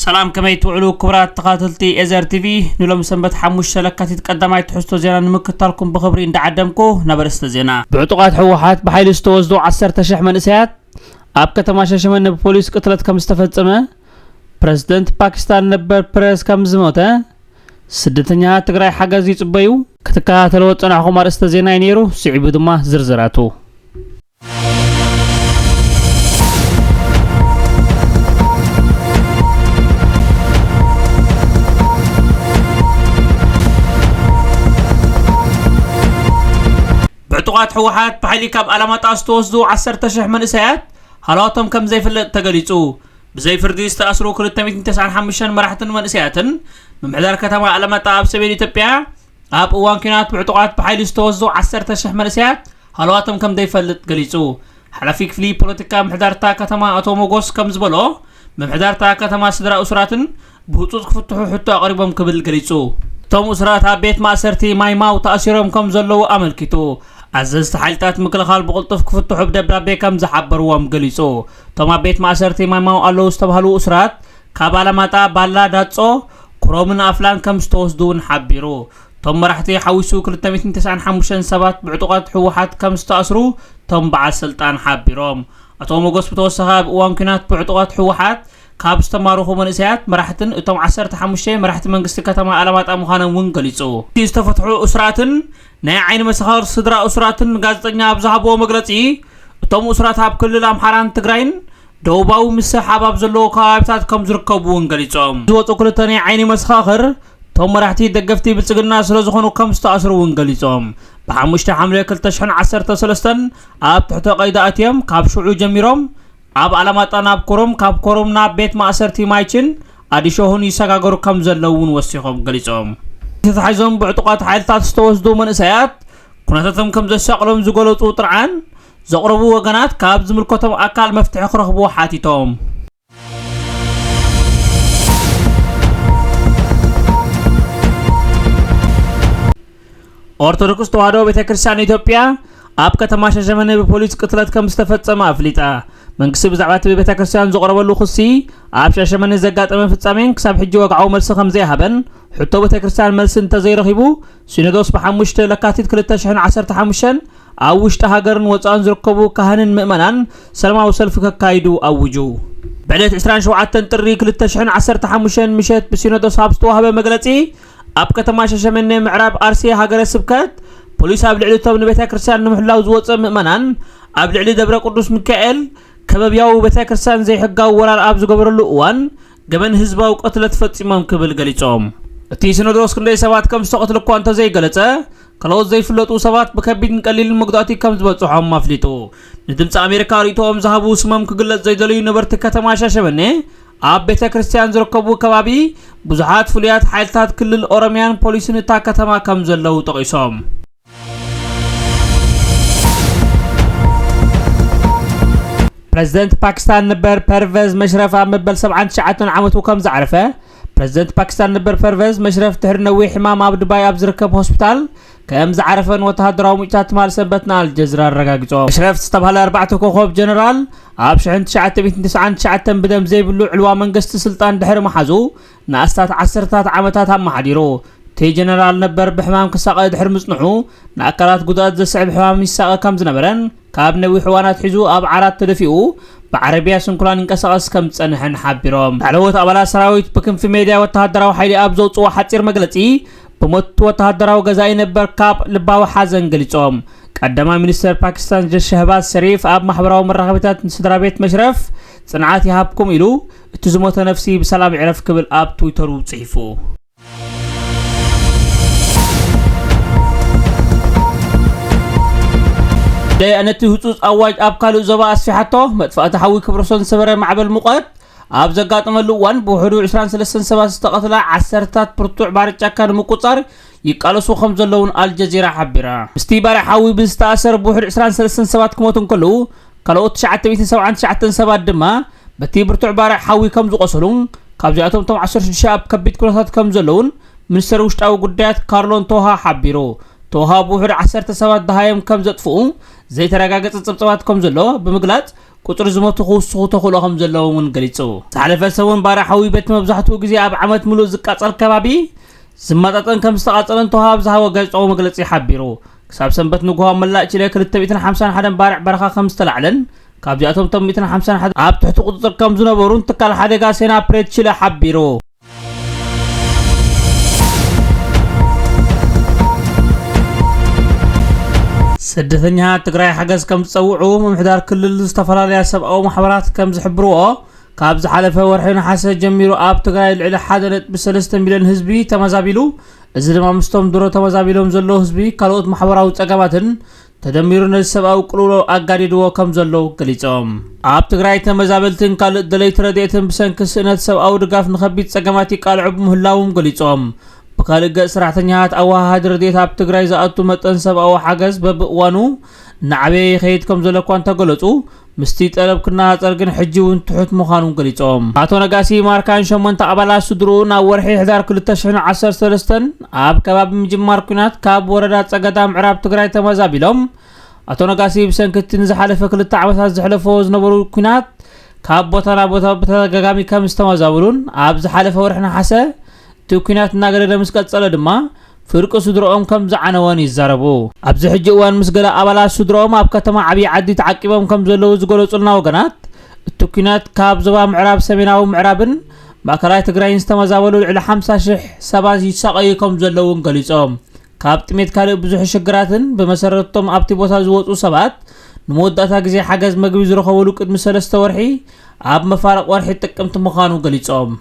ሰላም፣ ከመይ ትውዕሉ ክቡራት ተኸታተልቲ ኤዘር ቲቪ? ንሎም ሰንበት ሓሙሽተ ለካቲት ቀዳማይ ትሕዝቶ ዜና ንምክታልኩም ብኽብሪ እንዳዓደምኩ፣ ናብ ኣርእስተ ዜና። ብዕጡቓት ህወሓት ብሓይሊ ዝተወስዱ ዓሰርተ ሺሕ መንእሰያት፣ ኣብ ከተማ ሻሸመኔ ብፖሊስ ቅትለት ከም ዝተፈጸመ፣ ፕረዚደንት ፓኪስታን ነበር ፐርቬዝ ከም ዝሞተ፣ ስደተኛታት ትግራይ ሓገዝ ይጽበዩ። ክትከታተልዎ ዝጸናሕኩም ኣርእስተ ዜና እዩ ነይሩ። ስዒቡ ድማ ዝርዝራቱ። ብዕጡቓት ህወሓት ብሓይሊ ካብ ኣላማጣ ዝተወስዱ ዓሰርተ ሺሕ መንእሰያት ሃለዋቶም ከም ዘይፍለጥ ተገሊጹ። ብዘይ ፍርዲ ዝተኣስሩ ክልተ ሚእትን ተስዓን ሓሙሽተን መራሕትን መንእሰያትን ምምሕዳር ከተማ ኣላማጣ ኣብ ሰሜን ኢትዮጵያ ኣብ እዋን ኲናት ብዕጡቓት ብሓይሊ ዝተወስዱ ዓሰርተ ሺሕ መንእሰያት ሃለዋቶም ከም ዘይፈልጥ ገሊጹ። ሓላፊ ክፍሊ ፖለቲካ ምሕዳርታ ከተማ ኣቶ ሞጎስ ከም ዝበሎ፣ ምምሕዳርታ ከተማ ስድራ እሱራትን ብህጹጽ ክፍትሑ ሕቶ ኣቕሪቦም ክብል ገሊጹ። እቶም እሱራት ኣብ ቤት ማእሰርቲ ማይማው ተኣሲሮም ከም ዘለዉ ኣመልኪቱ። ኣዘዝቲ ሓይልታት ምክልኻል ብቕልጡፍ ክፍትሑ ብደብዳቤ ከም ዝሓበርዎም ገሊጹ። እቶም ኣብ ቤት ማእሰርቲ ማይማው ኣለዉ ዝተባህሉ እሱራት ካብ ኣላማጣ፣ ባላ፣ ዳጾ፣ ኩሮምን ኣፍላን ከም ዝተወስዱ እውን ሓቢሩ። እቶም መራሕቲ ሓዊሱ ክልተ ሚእትን ተስዓን ሓሙሽተን ሰባት ብዕጡቓት ህወሓት ከም ዝተኣስሩ እቶም በዓል ስልጣን ሓቢሮም። ኣቶ ሞጎስ ብተወሳኺ ኣብ እዋን ኲናት ብዕጡቓት ህወሓት ካብ ዝተማረኹ መንእሰያት መራሕትን እቶም ዓሰርተ ሓሙሽተ መራሕቲ መንግስቲ ከተማ ኣላማጣ ምዃኖም እውን ገሊጹ። እቲ ዝተፈትሑ እሱራትን ናይ ዓይኒ መሰኻኽር ስድራ እሱራትን ጋዜጠኛ ኣብ ዝሃብዎ መግለጺ፣ እቶም እሱራት ኣብ ክልል ኣምሓራን ትግራይን ደቡባዊ ምስሕሓብ ኣብ ዘለዎ ከባቢታት ከም ዝርከቡ እውን ገሊጾም። ዝወጹ ክልተ ናይ ዓይኒ መሰኻኽር፣ እቶም መራሕቲ ደገፍቲ ብልጽግና ስለ ዝኾኑ ከም ዝተኣስሩ እውን ገሊጾም። ብሓሙሽተ ሓምለ ክልተ ሽሕን ዓሰርተ ሰለስተን ኣብ ትሕቲ ቀይዲ ኣትዮም፣ ካብ ሽዑ ጀሚሮም ኣብ ኣላማጣ ናብ ኮረም፣ ካብ ኮረም ናብ ቤት ማእሰርቲ ማይችን ኣዲሾሁን ይሰጋገሩ ከም ዘለዉ እውን ወሲኾም ገሊጾም። ተታሒዞም ብዕጡቓት ሓይልታት ዝተወስዱ መንእሰያት ኩነታቶም ከም ዘሻቕሎም ዝገለጹ ጥርዓን ዘቕረቡ ወገናት ካብ ዝምልከቶም ኣካል መፍትሒ ክረኽቡ ሓቲቶም። ኦርቶዶክስ ተዋህዶ ቤተ ክርስቲያን ኢትዮጵያ ኣብ ከተማ ሻሸመኔ ብፖሊስ ቅትለት ከም ዝተፈጸመ ኣፍሊጣ። መንግስቲ ብዛዕባ እቲ ቤተ ክርስቲያን ዝቐረበሉ ክሲ፣ ኣብ ሻሸመኔ ዘጋጠመ ፍጻሜን ክሳብ ሕጂ ወግዓዊ መልሲ ከም ዘይሃበን፣ ሕቶ ቤተ ክርስቲያን መልሲ እንተዘይረኺቡ፣ ሲኖዶስ ብሓሙሽተ ለካቲት ክልተ ሽሕን ዓሰርተ ሓሙሽተን ኣብ ውሽጢ ሃገርን ወጻእን ዝርከቡ ካህንን ምእመናን ሰላማዊ ሰልፊ ከካይዱ ኣውጁ። ብዕለት ዕስራን ሸውዓተን ጥሪ ክልተ ሽሕን ዓሰርተ ሓሙሽተን ምሸት ብሲኖዶስ ኣብ ዝተዋህበ መግለጺ፣ ኣብ ከተማ ሻሸመኔ ምዕራብ ኣርሲ ሃገረ ስብከት ፖሊስ ኣብ ልዕሊ እቶም ንቤተ ክርስቲያን ንምሕላው ዝወጸ ምእመናን ኣብ ልዕሊ ደብረ ቅዱስ ሚካኤል ከበብያዊ ቤተ ክርስቲያን ዘይሕጋዊ ወራር ኣብ ዝገበረሉ እዋን ገበን ህዝባዊ ቅትለት ፈጺሞም ክብል ገሊጾም። እቲ ሲኖዶስ ክንደይ ሰባት ከም ዝተቐትሉ እኳ እንተዘይገለጸ፣ ካልኦት ዘይፍለጡ ሰባት ብከቢድን ቀሊልን መጉዳእቲ ከም ዝበጽሖም ኣፍሊጡ። ንድምፂ ኣሜሪካ ርእይቶኦም ዝሃቡ ስሞም ክግለጽ ዘይደለዩ ነበርቲ ከተማ ሻሸመኔ፣ ኣብ ቤተ ክርስቲያን ዝርከቡ ከባቢ ብዙሓት ፍሉያት ሓይልታት ክልል ኦሮሚያን ፖሊስን እታ ከተማ ከም ዘለዉ ጠቒሶም። ፕረዚደንት ፓኪስታን ነበር ፐርቬዝ መሽረፍ ኣብ መበል ሰብዓን ትሽዓተን ዓመቱ ከም ዝዓረፈ፣ ፕረዚደንት ፓኪስታን ነበር ፐርቬዝ መሽረፍ ድሕሪ ነዊሕ ሕማም ኣብ ዱባይ ኣብ ዝርከብ ሆስፒታል ከም ዝዓረፈን ወተሃደራዊ ምንጭታት ትማሊ ሰንበት ንኣልጀዚራ ኣረጋጊጾም። መሽረፍ ዝተባህለ ኣርባዕተ ኮኾብ ጀነራል ኣብ ሽሕን ትሽዓተ ሚእትን ተስዓን ትሽዓተን ብደም ዘይብሉ ዕልዋ መንግስቲ ስልጣን ድሕሪ ምሓዙ ንኣስታት ዓሰርታት ዓመታት ኣመሓዲሩ። እቲ ጀነራል ነበር ብሕማም ክሳቐ ድሕሪ ምጽንሑ፣ ንኣካላት ጉድኣት ዘስዕብ ሕማም ይሳቐ ከም ዝነበረን፣ ካብ ነዊሕ እዋን ኣትሒዙ ኣብ ዓራት ተደፊኡ ብዓረብያ ስንኩላን ይንቀሳቐስ ከም ዝጸንሐን ሓቢሮም። ላዕለዎት ኣባላት ሰራዊት ብክንፊ ሜድያ ወተሃደራዊ ሓይሊ ኣብ ዘውጽዎ ሓጺር መግለጺ፣ ብሞት ወተሃደራዊ ገዛኢ ነበር ካብ ልባዊ ሓዘን ገሊጾም። ቀዳማይ ሚኒስተር ፓኪስታን ሸህባዝ ሸሪፍ ኣብ ማሕበራዊ መራኸቢታት ንስድራ ቤት መሽረፍ ጽንዓት ይሃብኩም ኢሉ፣ እቲ ዝሞተ ነፍሲ ብሰላም ይዕረፍ ክብል ኣብ ትዊተሩ ጽሒፉ። ነቲ ህጹጽ ኣዋጅ ኣብ ካልእ ዞባ ኣስፊሓቶ፣ መጥፋእቲ ሓዊ ክብረሶን ዝሰበረ ማዕበል ሙቐት ኣብ ዘጋጠመሉ እዋን፣ ብውሕዱ ዕስራን ሰለስተን ሰባት ዝተቐትላ ዓሰርታት ብርቱዕ ባርዕ ጫካ ንምቁጻር ይቃለሱ ከም ዘለውን ኣልጀዚራ ሓቢራ። ምስቲ ባርዕ ሓዊ ብዝተኣሰር ብውሕዱ ዕስራን ሰለስተን ሰባት ክሞቱ እንከለዉ፣ ካልኦት ትሽዓተ ሚእትን ሰብዓን ትሽዓተን ሰባት ድማ በቲ ብርቱዕ ባርዕ ሓዊ ከም ዝቖሰሉን፣ ካብዚኣቶም እቶም ዓሰርተ ሽዱሽተ ኣብ ከቢድ ኩነታት ከም ዘለዉን ሚኒስተር ውሽጣዊ ጉዳያት ካርሎን ቶሃ ሓቢሩ። ቶሃ ብውሕዱ ዓሰርተ ሰባት ደሃዮም ከም ዘጥፍኡ ዘይተረጋገጸ ጸብጻባት ከም ዘሎ ብምግላጽ፣ ቁፅሪ ዝሞቱ ክውስኹ ተኽእሎ ከም ዘለዎም እውን ገሊፁ። ዝሓለፈ ሰሙን ባርዕ ሓዊ በቲ መብዛሕትኡ ግዜ ኣብ ዓመት ምሉእ ዝቃፀል ከባቢ ዝመጣጠን ከም ዝተቓፀለ እንተወሃብ ዝሃቦ ጋዜጣዊ መግለፂ ሓቢሩ። ክሳብ ሰንበት ንግሆ ኣብ መላእ ቺለ ክልተ ሚእትን ሓምሳን ሓደን ባርዕ በረኻ ከም ዝተላዕለን ካብዚኣቶም እቶም ሚእትን ሓምሳን ሓደ ኣብ ትሕቲ ቁፅፅር ከም ዝነበሩን ትካል ሓደጋ ሴና ፕሬት ቺለ ሓቢሩ። ስደተኛታት ትግራይ ሓገዝ ከም ዝፀውዑ ምምሕዳር ክልል ዝተፈላለያ ሰብኣዊ ማሕበራት ከም ዝሕብርዎ፣ ካብ ዝሓለፈ ወርሒ ነሓሰ ጀሚሩ ኣብ ትግራይ ልዕሊ ሓደ ነጥቢ ሰለስተ ሚልዮን ህዝቢ ተመዛቢሉ። እዚ ድማ ምስቶም ድሮ ተመዛቢሎም ዘለዉ ህዝቢ ካልኦት ማሕበራዊ ፀገማትን ተደሚሩ ነዚ ሰብኣዊ ቅልውላው ኣጋዲድዎ ከም ዘለዉ ገሊፆም። ኣብ ትግራይ ተመዛበልትን ካልእ ደለይቲ ረድኤትን ብሰንኪ ስእነት ሰብኣዊ ድጋፍ ንኸቢድ ፀገማት ይቃልዑ ምህላዎም ገሊፆም። ብካልእ ገፅ ሰራሕተኛታት ኣወሃሃዲ ረድኤት ኣብ ትግራይ ዝኣቱ መጠን ሰብኣዊ ሓገዝ በብእዋኑ እናዓበየ ይኸይድ ከም ዘሎ እኳ እንተገለፁ፣ ምስቲ ጠለብ ክነፃፀር ግን ሕጂ እውን ትሑት ምዃኑ ገሊፆም። ኣቶ ነጋሲ ማርካን ሸሞንተ ኣባላት ስድርኡ ናብ ወርሒ ሕዳር ክልተ ሽሕን ዓሰርተ ሰለስተን ኣብ ከባቢ ምጅማር ኲናት ካብ ወረዳ ፀገዳ ምዕራብ ትግራይ ተመዛቢሎም። ኣቶ ነጋሲ ብሰንኪ እቲ ንዝሓለፈ ክልተ ዓመታት ዘሕለፎ ዝነበሩ ኲናት ካብ ቦታ ናብ ቦታ ብተደጋጋሚ ከም ዝተመዛበሉን ኣብ ዝሓለፈ ወርሒ ነሓሰ እቲ ኲናት እናገደደ ምስ ቀጸለ ድማ ፍርቂ ስድርኦም ከም ዝዓነወን ይዛረቡ። ኣብዚ ሕጂ እዋን ምስ ገለ ኣባላት ስድርኦም ኣብ ከተማ ዓብዪ ዓዲ ተዓቂቦም ከም ዘለዉ ዝገለጹልና ወገናት፣ እቲ ኲናት ካብ ዞባ ምዕራብ ሰሜናዊ ምዕራብን ማእከላይ ትግራይን ዝተመዛበሉ ልዕሊ ሓምሳ ሽሕ ሰባት ይሳቐዩ ከም ዘለዉ እውን ገሊጾም። ካብ ጥሜት ካልእ ብዙሕ ሽግራትን ብመሰረቶም ኣብቲ ቦታ ዝወፁ ሰባት ንመወዳእታ ግዜ ሓገዝ መግቢ ዝረኸበሉ ቅድሚ ሰለስተ ወርሒ ኣብ መፋርቕ ወርሒ ጥቅምቲ ምዃኑ ገሊጾም።